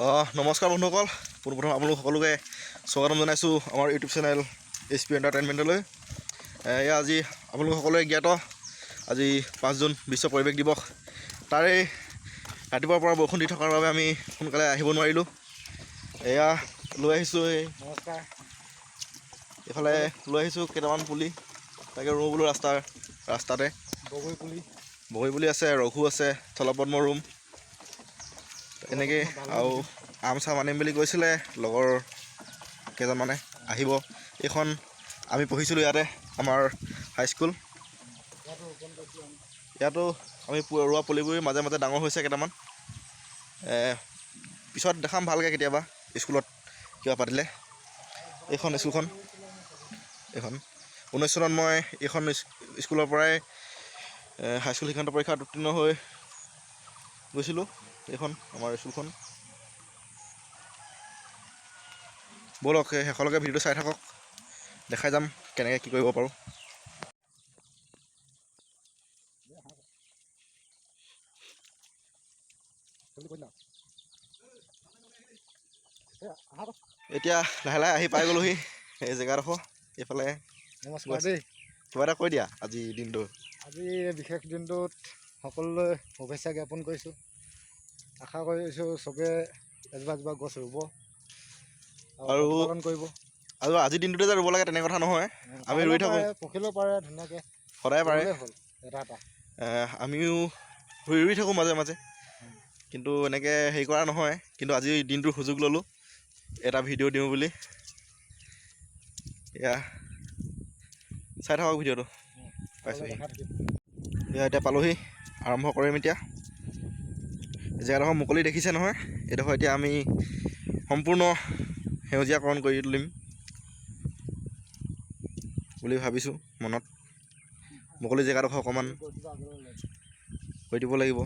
নমস্কাৰ বন্ধুসকল, পোনপ্ৰথম আপোনালোক সকলোকে স্বাগতম জনাইছোঁ আমাৰ ইউটিউব চেনেল এইচ পি এণ্টাৰটেইনমেণ্টলৈ। এয়া আজি আপোনালোক সকলোৱে জ্ঞাত, আজি 5 জুন, বিশ্ব পৰিৱেশ দিৱস। তাৰে ৰাতিপুৱাৰ পৰা বৰষুণ দি থকাৰ বাবে আমি সোনকালে আহিব নোৱাৰিলোঁ। এয়া লৈ আহিছোঁ এই নমস্কাৰ। এইফালে লৈ আহিছোঁ কেইটামান পুলি, তাকে ৰুওঁ বোলো ৰাস্তাৰ ৰাস্তাতে। বগৰী পুলি। বগৰী পুলি আছে, ৰঘু আছে, থলপদ্ম ৰুম এনেকৈ। আৰু আম চাম আনিম বুলি কৈছিলে লগৰ কেইজনমানে, আহিব। এইখন আমি পঢ়িছিলোঁ ইয়াতে, আমাৰ হাইস্কুল। ইয়াতো ৰোপণ কৰিছিলোঁ আমি। ইয়াতো আমি ৰোৱা পুলিবোৰ মাজে মাজে ডাঙৰ হৈছে কেইটামান। পিছত দেখাম ভালকৈ কেতিয়াবা স্কুলত কিবা পাতিলে। এইখন স্কুলখন, এইখন 19 চনত মই এইখন স্কুলৰ পৰাই হাইস্কুল শিক্ষান্ত পৰীক্ষাত উত্তীৰ্ণ হৈ গৈছিলোঁ। এইখন আমাৰ স্কুলখন। ব'লক, এই শেষলৈকে ভিডিঅ'টো চাই থাকক, দেখাই যাম কেনেকৈ কি কৰিব পাৰোঁ। জলদি কৰি দিলা। এ, আহা আকৌ। এতিয়া লাহে লাহে আহি পাই গ'লোহি এই জেগাডোখৰ এইফালে। নমস্কাৰ দেই। কিবা এটা কৈ দিয়া আজি দিনটো। আজি এই বিশেষ দিনটোত সকলোলৈ শুভেচ্ছা জ্ঞাপন কৰিছোঁ। আশা কৰিছোঁ চবে এজোপা এজোপা গছ ৰুব আৰু পালন কৰিব। আৰু আজিৰ দিনটোতে যে ৰুব লাগে তেনে কথা নহয়, আমি ৰুই থাকোঁ। পখিলেও পাৰে ধুনীয়াকৈ। সদায় পাৰে। ৰুলেই হ'ল এটা এটা। আমিও ৰুই ৰুই থাকোঁ মাজে মাজে, কিন্তু এনেকৈ হেৰি কৰা নহয়। কিন্তু আজি দিনটোৰ সুযোগ ল'লোঁ এটা ভিডিঅ' দিওঁ বুলি। এয়া চাই থাকক ভিডিঅ'টো। পাইছোহি। দেখা থাকিব। এয়া এতিয়া পালোহি, আৰম্ভ কৰিম এতিয়া। জেগাডোখৰ মুকলি দেখিছে নহয়, এইডোখৰ এতিয়া আমি সম্পূৰ্ণ সেউজীয়াকৰণ কৰি তুলিম বুলি ভাবিছোঁ মনত। মুকলি জেগাডোখৰ অকণমান গছজোপা আগলৈ লৈ। কৰি দিব লাগিব।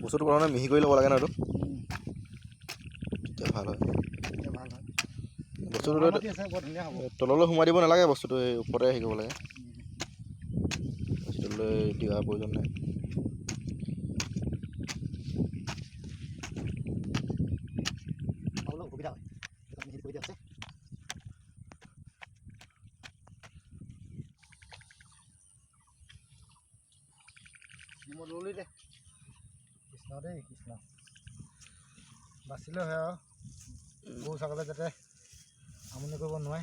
বস্তুটো প্ৰথমতে মিহি কৰি ল'ব লাগে ন এইটো, তেতিয়া ভাল হয়। তেতিয়া ভাল হয়। বস্তুটো মাটি আছে, বৰ ধুনীয়া হ'ব। তললৈ সোমাই দিব নালাগে বস্তুটো, এই ওপৰতে হেৰি কৰিব লাগে। তললৈ দিয়াৰ প্ৰয়োজন নাই। খাবলৈ অসুবিধা হয়, সেইটো মিহি কৰি দিয়া আছে। মই ল'লি দে। কৃষ্ণ দেই কৃষ্ণ, বাচিলেও হয় আৰু গৰু ছাগলীয়ে যাতে আমনি কৰিব নোৱাৰে,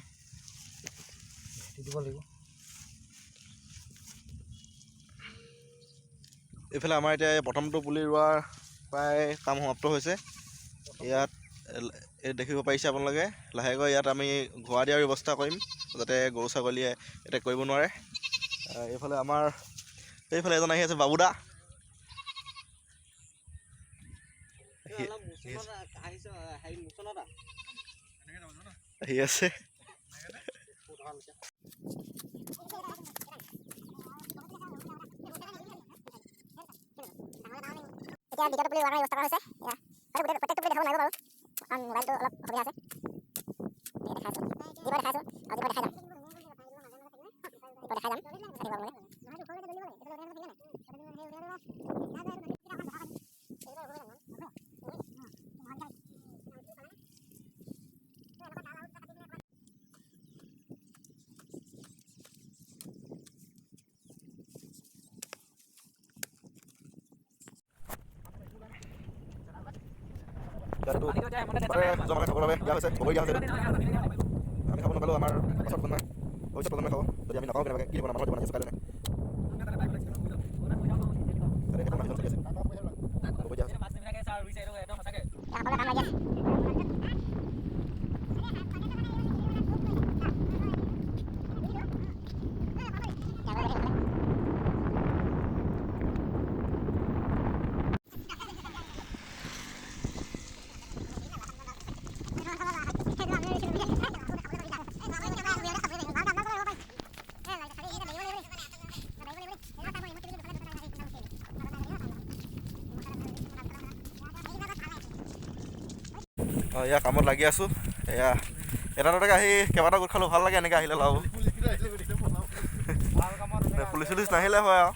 ভেটি দিব লাগিব। এইফালে আমাৰ এতিয়া এই প্ৰথমটো পুলি ৰোৱাৰ প্ৰায় কাম সমাপ্ত হৈছে। ইয়াত এই দেখিব পাৰিছে আপোনালোকে, লাহেকৈ ইয়াত আমি ঘোঁৰা দিয়াৰ ব্যৱস্থা কৰিম, যাতে গৰু ছাগলীয়ে এটেক কৰিব নোৱাৰে। এইফালে আমাৰ এইফালে এজন আহি আছে, বাবুদা আহি আছে। এতিয়া দ্বিতীয়টো পুলি ৰোৱাৰ ব্যৱস্থা কৰা হৈছে। এয়া আৰু গোটেই প্ৰত্যেকটো পুলি দেখাব নোৱাৰিব বাৰু, কাৰণ মোবাইলটো অলপ অসুবিধা আছে। এই দেখাইছোঁ, যিবাৰ দেখাইছোঁ আৰু যিবাৰ দেখাই যাম, যিবাৰ দেখাই যাম, চাই থাকিব আপোনালোকে। এইটো তাতে যোৱা মানুহে খাবৰ বাবে দিয়া হৈছে, বগৰী দিয়া হৈছে। আমি খাব নাপালোঁ, আমাৰ পাছত প্ৰজন্মই, ভৱিষ্যত প্ৰজন্মই খাব। যদি আমি নাপাওঁ কেনেবাকৈ, কি দিব? আমাৰ দিব নাছিল কাইলৈ। তাতে এতিয়া মানুহজন চলি আছে, বগৰী দিয়া হৈছে। সকলোৱে কাম লাগি আছে। অঁ, এয়া কামত লাগি আছোঁ। এয়া এটা দুটাকৈ আহি কেইবাটাও গোট খালোঁ, ভাল লাগে এনেকৈ আহিলে। লাভ পুলিচ চুলিচ নাহিলে হয় আৰু।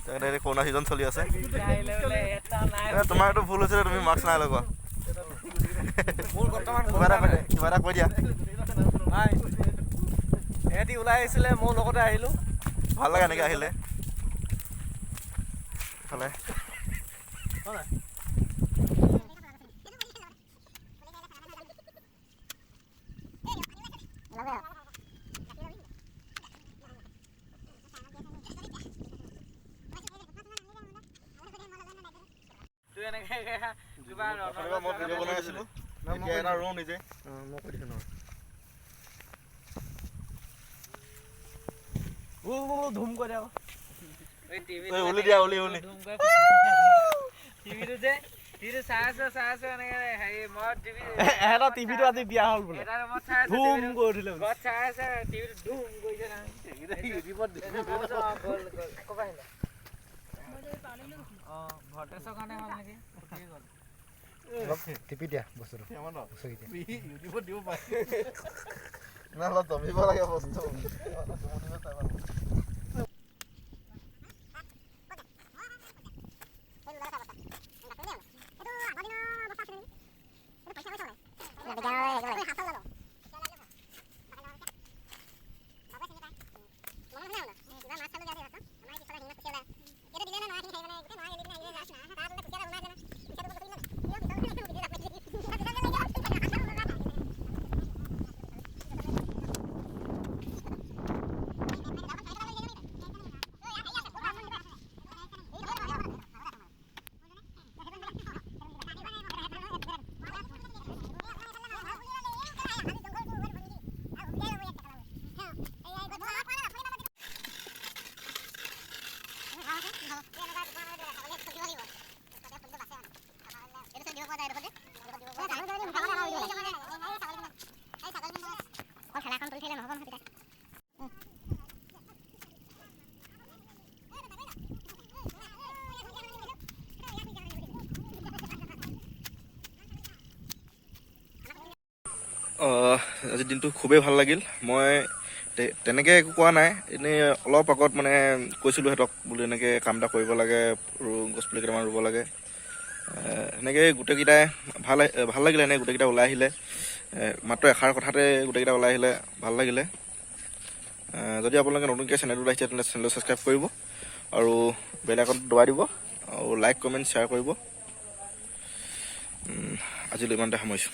তেখেতে কৰোণা ছিজন চলি আছে। তোমাৰ এইটো ভুল হৈছিলে, তুমি মাস্ক নাই লগোৱা। কিবা এটা কৈ দিয়া, কিবা এটা কৈ দিয়া। এহেঁতি ওলাই আহিছিলে, মোৰ লগতে আহিলোঁ। ভাল লাগে এনেকৈ আহিলে। ইফালে মই ভিডিঅ' বনাই আছিলোঁ, এতিয়া এটা ৰুওঁ নিজে। মই কৈ দিছোঁ নহয়। ধুম কৰি দিয়া। উলি দিয়া, উলি উলি। টিভিটো যে, টিভিটো চাই আছো, চাই আছো এনেকে হেৰি মই টিভি এহেঁতৰ টিভিটো আজি বিয়া হ'ল বোলে। এটা ৰুমত চাই আছো, ধুম কৰি দিলে। ঘৰত চাই আছে, টিভিটো ধুম কৰিছে নহয়। ইউটিউবত। গ'ল গ'ল, ক'ৰ পৰা আহিলে? অঁ, ভল্টেজৰ কাৰণে হ'ল নেকি? ফুটিয়ে গ'ল। অলপ টিপি দিয়া বস্তুটো, মুচকি দিয়া। ইউটিউবত দিব পাৰে। না, অলপ জমিব লাগে বস্তু। ঠেলাখন তুলি থাকিলে নহ'ব নহয় তেতিয়া। আজিৰ দিনটো খুবেই ভাল লাগিল। মই তেনেকৈ একো কোৱা নাই, এনেই অলপ আগত মানে কৈছিলোঁ সিহঁতক বোলো এনেকৈ কাম এটা কৰিব লাগে, গছপুলি কেইটামান ৰুব লাগে। সেনেকৈ গোটেইকেইটাই ভাল ভাল লাগিলে, এনেকৈ গোটেইকেইটা ওলাই আহিলে। মাত্ৰ এষাৰ কথাতে গোটেইকেইটা ওলাই আহিলে, ভাল লাগিলে। যদি আপোনালোকে নতুনকৈ চেনেলটোত আহিছে, তেন্তে চেনেলটো ছাবস্ক্ৰাইব কৰিব আৰু বেল আইকনটো দবাই দিব আৰু লাইক, কমেণ্ট, শ্বেয়াৰ কৰিব। আজিলৈ ইমানতে সামৰিছোঁ।